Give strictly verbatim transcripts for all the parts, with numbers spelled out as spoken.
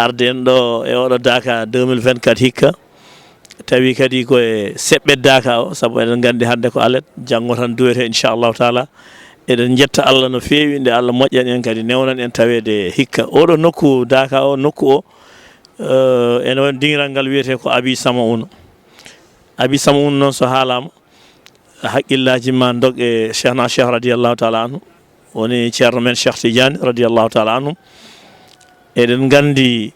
arde en ɗo e oɗo Daaka deux mille vingt-quatre hikka. Tawi kadi ko e seɓɓe Daaka o, sabu eɗen nganndi hannde ko alet, janngo tan duwete inchallahu taala. Eɗen njetta Allah no feewi nde Allah moƴƴani en kadi newnan en taweede hikka. Oɗo nokku Daaka o, nokku o, eh, ene woni diŋiral ngal wiyetee ko Abi Samauna. Abi Samauna noon so haalaama, haqqillaaji ma ndog e Cheikhna Cheikh radiyallahu taala anhu, woni ceerno men Cheikh Tidiane radiyallahu taala anhu. Eɗen nganndi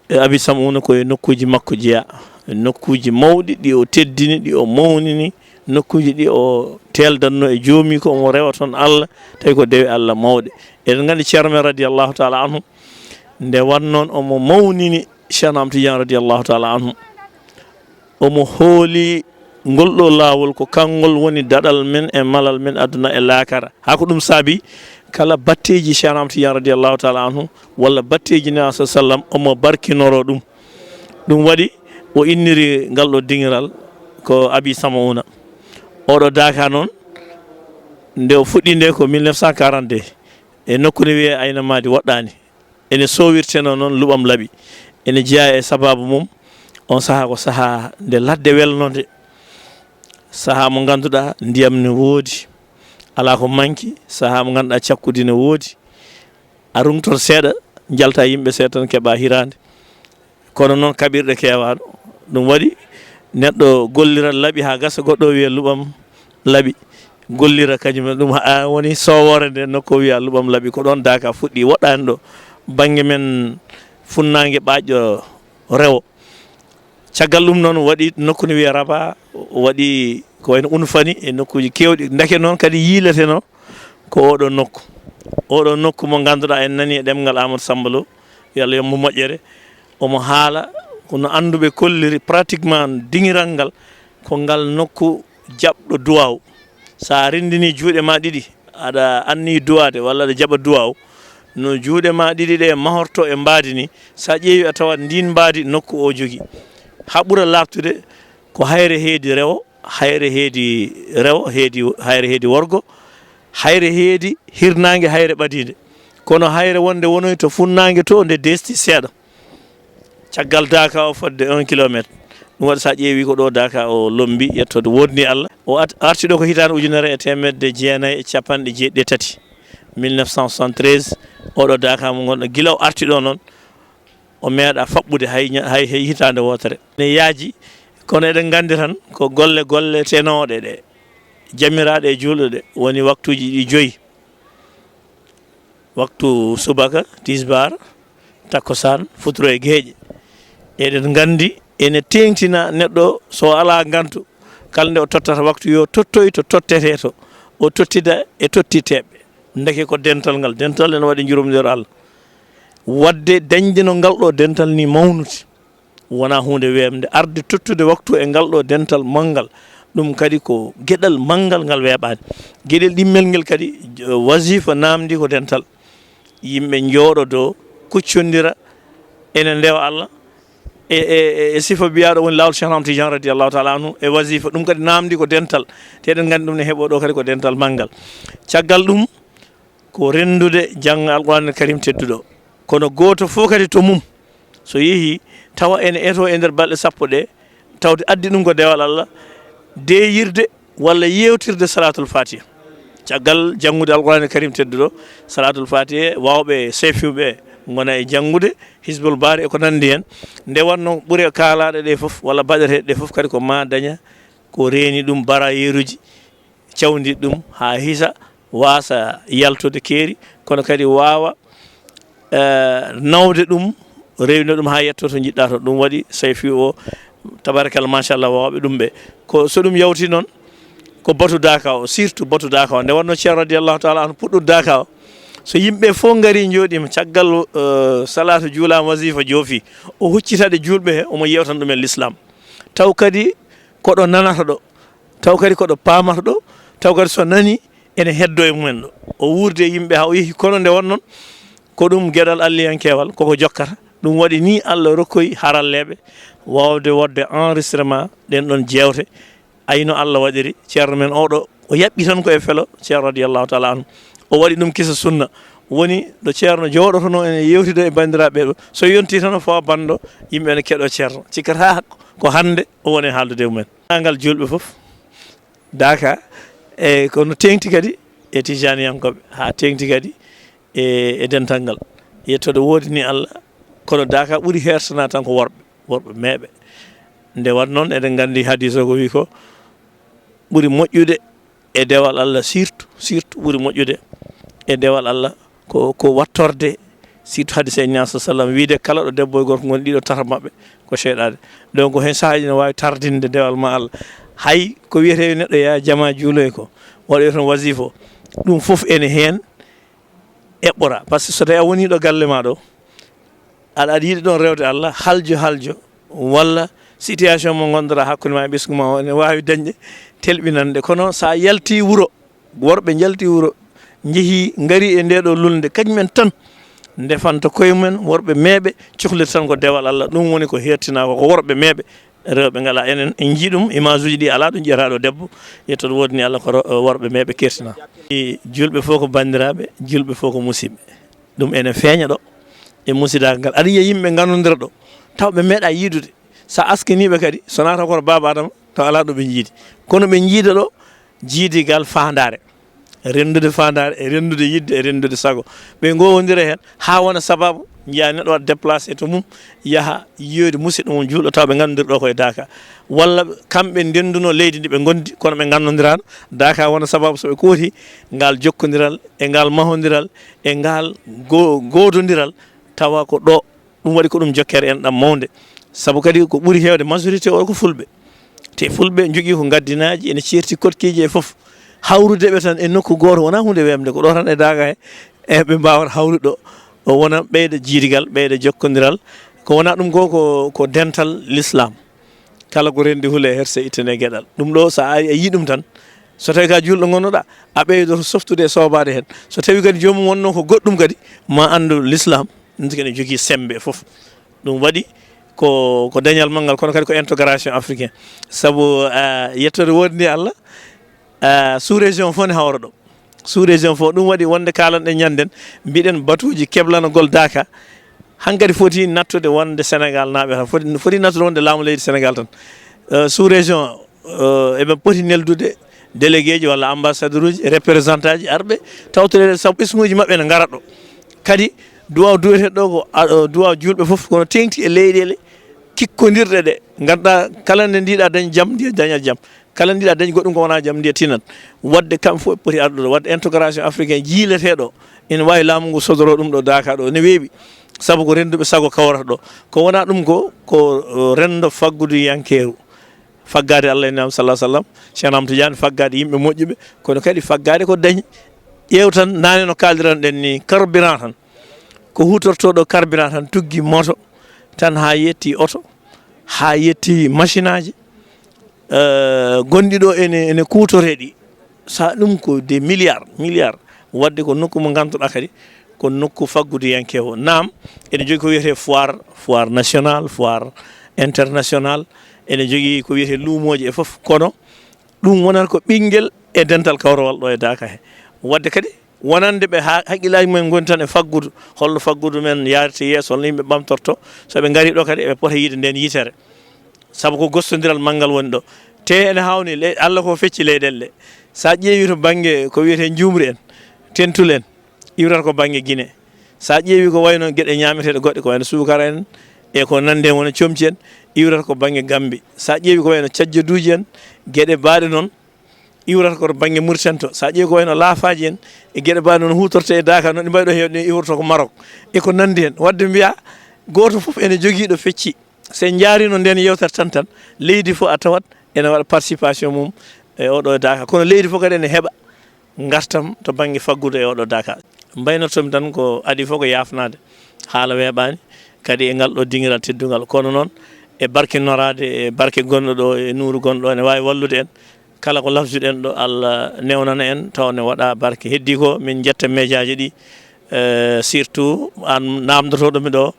e Abi Samauna ko e nokkuuji makko jeyaa, e nokkuuji mawɗi ɗi o teddini, ɗi o mawnini, nokkuuji ɗi o teeldanno e joomi ko omo rewa toon Allah, tawi ko dewe Allah mawɗe. Eɗen nganndi ceerno men radiyallahu taala anhu, nde wannoon omo mawnini Cheikhna Ahmad Tidiane radiyallahu taala anhu, omo hooli ngol ɗo laawol ko kanngol woni daɗal men e malal men aduna e laakara. Haa ko ɗum saabi kala batteeji Cheikhna Ahmad Tidiane radiyallahu taala anhu walla batteeji Nulaaɗo sallam omo barkinoro ɗum. Ɗum waɗi o inniri ngal ɗo diŋiral ko Abi Samauna. Oɗo Daaka noon, nde o fuɗɗi nde ko mille neuf cent quarante-deux, e nokku ne wiyee Ayna Maadi Woɗɗaani. Ene sowirtenoo noon Luɓam Laɓi. Ene jeyaa e sabaabu mum, on sahaa ko sahaa nde ladde welnode, sahaa mo ngannduɗaa ndiyam ne woodi, alaa ko manki, sahaa mo ngannduɗaa cakkudi ne woodi. A ruŋtor seeɗa, njalta yimɓe seeɗa tan keɓa hiraande. Kono noon kaɓirɗe keewaano. Ɗum waɗi neɗɗo gollira laɓi haa gasa, goɗɗo wiya Luɓam Laɓi gollira kañum en. Ɗum ha-, woni sowoore nde nokku o wiya Luɓam Laɓi. Ko ɗoon Daaka fuɗɗi woɗɗaani ɗo, bannge men funnaange ɓaaƴɗo rewo. Caggal ɗum noon waɗi nokku ne wiya Raba, waɗi ko wayno Unfani e nokkuuji keewɗi. Ndeke noon kadi yiileteno ko oɗo nokku. Oɗo nokku mo ngannduɗaa en nani e ɗemngal Amadou Samba Lo, yo Allah yombo moƴƴere, omo haala kono annduɓe kolliri pratiquement diŋiral ngal ko ngal nokku jaɓɗo duwaaw. So a renndini juuɗe ma ɗiɗi, aɗa anniyi duwaade walla aɗa jaɓa duwaaw, no juuɗe ma ɗiɗi ɗe mahorto e mbaadi ni, so a ƴeewi a tawat ndiin mbaadi nokku o jogi. Haa ɓura laaɓtude ko hayre heedi rewo, hayre heedi rewo, heedi, hayre heedi worgo, hayre heedi hirnaange, hayre ɓadiinde. Kono hayre wonde wonoy to funnaange to nde deesti seeɗa. Caggal Daaka o fodde un kilomètre. Ɗum waɗi so a ƴeewi ko ɗo Daaka o lombi yettoode woodni Allah. O at-, arti ɗo ko hitaande ujunere e teemedde jeenayi e capanɗe jeeɗiɗi e tati, mille neuf cent soixante-treize. Oɗo Daaka mo ngonɗo gila o arti ɗo noon, o meeɗa faɓɓude hay ña-, hay, hay hitaande wootere. Ne yaaji, kono eɗen nganndi tan ko golle, golle tenooɗe ɗe, jamiraaɗe e juulɗo ɗe, woni waktuuji ɗi joyi. Waktu subaka, tisbar, takkusaan, futuro e geeƴe. Eɗen nganndi ene teeŋtina neɗɗo so alaa ngantu, kala nde o tottata waktu yo tottoy to tottetee to, o tottida e tottiteeɓe. Ndeke ko dental ngal, dental ene waɗi njurumdiro Allah. Waɗde dañde no ngal ɗo dental ni mawnude, wonaa huunde weeɓnde. Arde tottude waktu e ngal ɗo dental manngal, ɗum kadi ko geɗal manngal ngal weeɓaani. Geɗel ɗimmel ngel kadi, eh, wasifa naamndi ko dental. Yimɓe njooɗodoo, kuccondira ene ndewa Allah e, e, e, e sifa biyaaɗo woni laawol Cheikh Ahmad Tidiane radiyallahu taala anhu e wasifa. Ɗum kadi naamndi ko dental. Te eɗen nganndi ɗum ne heɓo ɗo kadi ko dental manngal. Caggal ɗum, ko renndude jannga Alqur'aanul Karim tedduɗo. Kono gooto fof kadi to mum, so yehi tawa ene eto e nder balɗe sappo ɗe, tawde addi ɗum ko dewal Allah, deeyirde walla yeewtirde Salaatul Faatiha. Caggal janngude Alqur'aanul Karim tedduɗo, Salaatul Faatiha, waawɓe seefiwɓe ngona e janngude, Hisbul Baari e ko nanndi heen. Nde wonno ɓure kaalaaɗe ɗe fof walla baɗeteeɗe ɗe fof kadi ko ma daña ko reeni ɗum barayeeruji, cawndi ɗum haa hisa, waasa yaltude keeri, kono kadi waawa, eh, nawde ɗum, rewna ɗum haa yetto to njiɗɗa to. Ɗum waɗi Sayfi o, tabarakallah, machallah, waawɓe ɗum ɓe. Ko so ɗum yawti noon, ko batu Daaka o, surtout batu Daaka o. Nde wonno Ceerno radiyallahu taala anhu puɗɗude Daaka o, so yimɓe fof ngari njooɗiima caggal, eh, salaatu juulaama, wasifa joofi, o huccitaɗe juulɓe he, omo yewtan ɗumen l'islam. Taw kadi koɗo nanata ɗo, taw kadi koɗo paamata ɗo, taw kadi so nani ene heddo e mumen ɗo. O wuurdi e yimɓe haa o yehi, kono nde wonnoon ko ɗum geɗal alliyankeewal, koko jokkata. Ɗum waɗi ni Allah rokkoyi haralleeɓe waawde waɗde enregistrement ɗen ɗon jeewte. Ay no Allah waɗiri, ceerno men oɗo, o yaɓɓi tan ko e felo, ceerno radiyallahu taala anhu. O waɗi ɗum kisa sunna. Woni ɗo ceerno jooɗotonoo ene yeewtida e banndiraaɓe ɓe, so yontii tan o fawa banndo, yimɓe ene keɗoo ceerno. Cikkata ko hannde o woni e haaldude e mumen. Ngal juulɓe fof, Daaka, e kono teeŋti kadi e Tijaaniyankooɓe, haa teeŋti kadi e, e dental ngal. Yettoode woodi ni Allah, kono Daaka ɓuri heertana tan ko worɓe, worɓe meeɓe. Nde wat noon, eɗen nganndi hadiis o ko wi ko ɓuri moƴƴude e dewal Allah, surtout, surtout ɓuri moƴƴude e dewal Allah ko, ko wattorde, surtout hadiis e Naabi sallam wiide kala ɗo debbo e gorko ngoni, ɗiɗo tata maɓɓe ko seyɗaade. Donc, heen sahaaji ne waawi tardinde dewal ma Allah. Hay ko wiyetee neɗɗo yaa jama juuloy ko, waɗoy toon wasifa o, ɗum fof ene heen eɓɓora. Par ce que so tawi a wonii ɗo galle ma ɗo, aɗa, aɗa yiɗi ɗoon rewde Allah, haljo, haljo, walla situation mo ngonɗoɗaa hakkunde ma e ɓesngu ma o, ene waawi dañde telɓinande. Kono so a yaltii wuro, worɓe njaltii wuro, njehii, ngarii e ndee ɗoo lulnde, kañum en tan ndefanta koye mumen, worɓe meeɓe, cohlirta tan ko dewal Allah. Ɗum woni ko heertinaa ko, ko worɓe meeɓe, rewɓe ngalaa. Enen en njii ɗum, image uji ɗi alaa ɗum ƴetaa ɗo debbo, yettoode woodi ni Allah ko ro-, worɓe meeɓe keertinaa. I juulɓe fof ko banndiraaɓe, juulɓe fof ko musiɓɓe. Ɗum ene feeña ɗo e musidagal ngal. Aɗa yiya yimɓe ngandodira ɗo, taw ɓe meeɗa yiidude. Sa askiniɓe kadi, so nata koto Baaba Adama, taw alaa ɗo ɓe jiidi. Kono ɓe jiida ɗo, jiidigal faandaare. Renndude faandaare, e renndude yidde, e renndude sago. Ɓe ngowondira heen, haa wona sababu, njiya neɗɗo waɗa déplacé to mum, yaha yiyoyde musidɗo mum juulɗo, taw ɓe ngandodiri ɗo koye Daaka. Walla kamɓe ndenduno leydi ndi ɓe ngondi, kono ɓe nganndodirano. Daaka wona sababu so ɓe kooti ngal jokkondiral, e ngal mahondiral, e ngal go-, goodondiral, tawa ko ɗo. Ɗum waɗi ko ɗum jokkere en ɗam mawnde. Sabu kadi ko ɓuri heewde majorité o ko fulɓe. Te fulɓe njogii ko ngaddinaaji, ene ceerti koɗkiiji e fof. Hawrude ɓe tan e nokku gooto wonaa huunde weemde, ko ɗo tan e Daaka he, e ɓe mbaawata hawrude ɗo. O wona ɓeyda jiidigal, ɓeyda jokkondiral. Ko wonaa ɗum ko, ko, ko dental l'islam. Kala ko renndi hule herse ittane geɗal. Ɗum ɗo so a ari a yii ɗum tan, so tawi ka juulɗo ngonnoɗa, a ɓeydoto softude e soobaade heen. So tawi kadi joomum wonno ko goɗɗum kadi, ma anndu l'islam, ɗum kadi ne jogii semmbe fof. Ɗum waɗi ko, ko dañal manngal, kono kadi ko intégration africain. Sabu, ah, yettoode woodi nde Allah, ah, sous-région fof ne hawra ɗo. Sous-région fof, ɗum waɗi wonde kalanɗen ñannden, mbiɗen batuuji keblanogol Daaka, hankadi foti nattude wonde Sénégal naaɓe tan, foti, foti nattude wonde laamu leydi Sénégal tan. Euh, sous-région, euh, eɓe poti neldude délégué ji walla ambassadeur uji, représentant ji arɓe tawtoreede, sabu ɓesnguuji maɓɓe ene ngara ɗo. Kadi duwaaw duweteeɗo ɗo ko, a, euh, duwaaw juulɓe fof, kono teeŋti e leyɗeele kikkondirɗe ɗe ngannduɗaa kala nde njiɗa dañ jam, ndiya dañat jam. Kala njiɗa dañ goɗɗum ko wonaa jam, ndiya tinat. Waɗde kamɓe fof ɓe poti ardude. Waɗde intégration africain jiileteeɗo ene waawi laamu ngu sodoro ɗum ɗo Daaka ɗo, ne weeɓi. Sabu ko rennduɓe sago kawrata ɗo. Ko wonaa ɗum ko, ko, uh, renndo fagguduyankeeru. Faggaade Allah e Naamu sallallahu alaihi wasallam, Cheikh Ahmad Tidiane, faggaade yimɓe moƴƴuɓe, kono kadi faggaade ko dañi. Ƴeew tan, naane no kaaldiranɗen ni, carburant tan. Ko huutortooɗo carburant tan, tuggi moto tan haa yetti oto, haa yetti machine aji, eh, gonɗi ɗo ene, ene kuutoree ɗi. Sa ɗum ko des milliards, milliards. Waɗde ko nokku mo ngannduɗaa kadi ko nokku fagguduyankeewo. Naam, ene jogii ko wiyetee foire, foire nationale, foire internationale, ene jogii ko wiyetee luumooji e fof, kono ɗum wonata ko ɓinngel e dental kawrowal ɗo e Daaka he. Waɗde kadi wonande ɓe ha-, hakkillaaji mumen ngoni tan e faggudu, holno faggudu men yaarete yeeso, holno yimɓe ɓamtorto. So ɓe ngari ɗo kadi eɓe pota yiide nden yitere. Sabu ko gostondiral manngal woni ɗo. Te ene hawni le-, Allah ko fecci leyɗeele ɗe. Sa ƴeewi to bannge ko wiyetee njuumri en, tentul en, iwrata ko bannge Guinée. Sa ƴeewi ko wayno geɗe ñaameteeɗe goɗɗe, ko wayno suukara en e ko nanndi en, wona comci en, iwrata ko bannge Gambie. Sa ƴeewi ko wayno cajjaduuji en, geɗe baaɗe noon, iwrata ko to bannge Mauritanie to. Sa ƴeewi ko wayno laafaaji en e geɗe baaɗe noon huutorte e Daaka, noon ɗi mbayi ɗo heewde, iwrata ko Maroc e ko nanndi en. Waɗde mbiya gooto fof ene jogii ɗo fecci. So en njaarino nden yewtere tan tan, leydi fof a tawat ene waɗa participation mum e oɗo Daaka. Kono leydi fof kadi ene heɓa ngartam to bannge faggudu e oɗo Daaka. Mbaynortomi tan ko adii fof ko yaafnaade. Haala weeɓaani, kadi e ngal ɗo dingiral teddungal. Kono noon, e barke noraade, e barke gonɗo ɗo, e nuuru gonɗo ɗo, ene waawi wallude en. Kala ko lafjuɗen ɗo, Allah newnana en, tawa ne waɗa barke. Heddii ko, min njetta mejaaji ɗi, eh, surtout aan naamndotooɗo mi ɗo,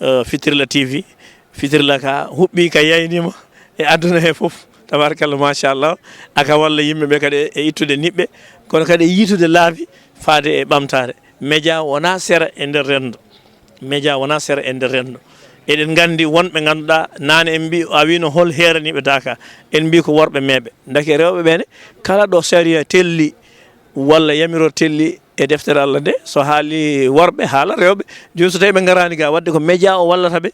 eh, Fitirla T V. Fitirla ka huɓɓi, ka yaynima e aduna he fof. Tabarakallah, machallah. Aka walla yimɓe ɓe kadi e ittude niɓɓe, kono kadi e yiitude laabi faade e ɓamtaare. Média wonaa sera e nder renndo. Média wonaa sera e nder renndo. Eɗen nganndi wonɓe ngannduɗaa naane en mbi a wino hol heeraniiɓe daaka, en mbi ko worɓe meeɓe. Ndake rewɓe ɓee ne, kala ɗo sariya telli walla yamiro telli e deftere Allah nde, so haali worɓe haala rewɓe. Jooni so tawi ɓe ngaraani ga, waɗde ko média o wallata ɓe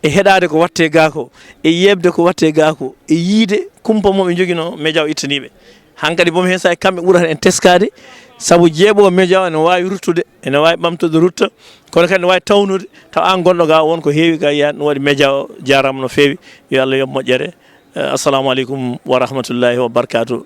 e heɗaade ko watte ga ko, e yeɓde ko watte ga ko, e yiide kumpa mo ɓe njogino, média o ittaniiɓe. Hankadi boom heen sahi kamɓe ɓurata en teskaade, sabu jeeɓo média o ene waawi ruttude, ene waawi ɓamtude rutta, kono kadi ne waawi tawnude taw aan gonɗo ga won ko heewi ga yiyaani. Ɗum waɗi média o jaaraama no feewi. Yo Allah yoɓ moƴƴere. Eh, assalamu aleykum wa rahmatullahi wa barkaatu.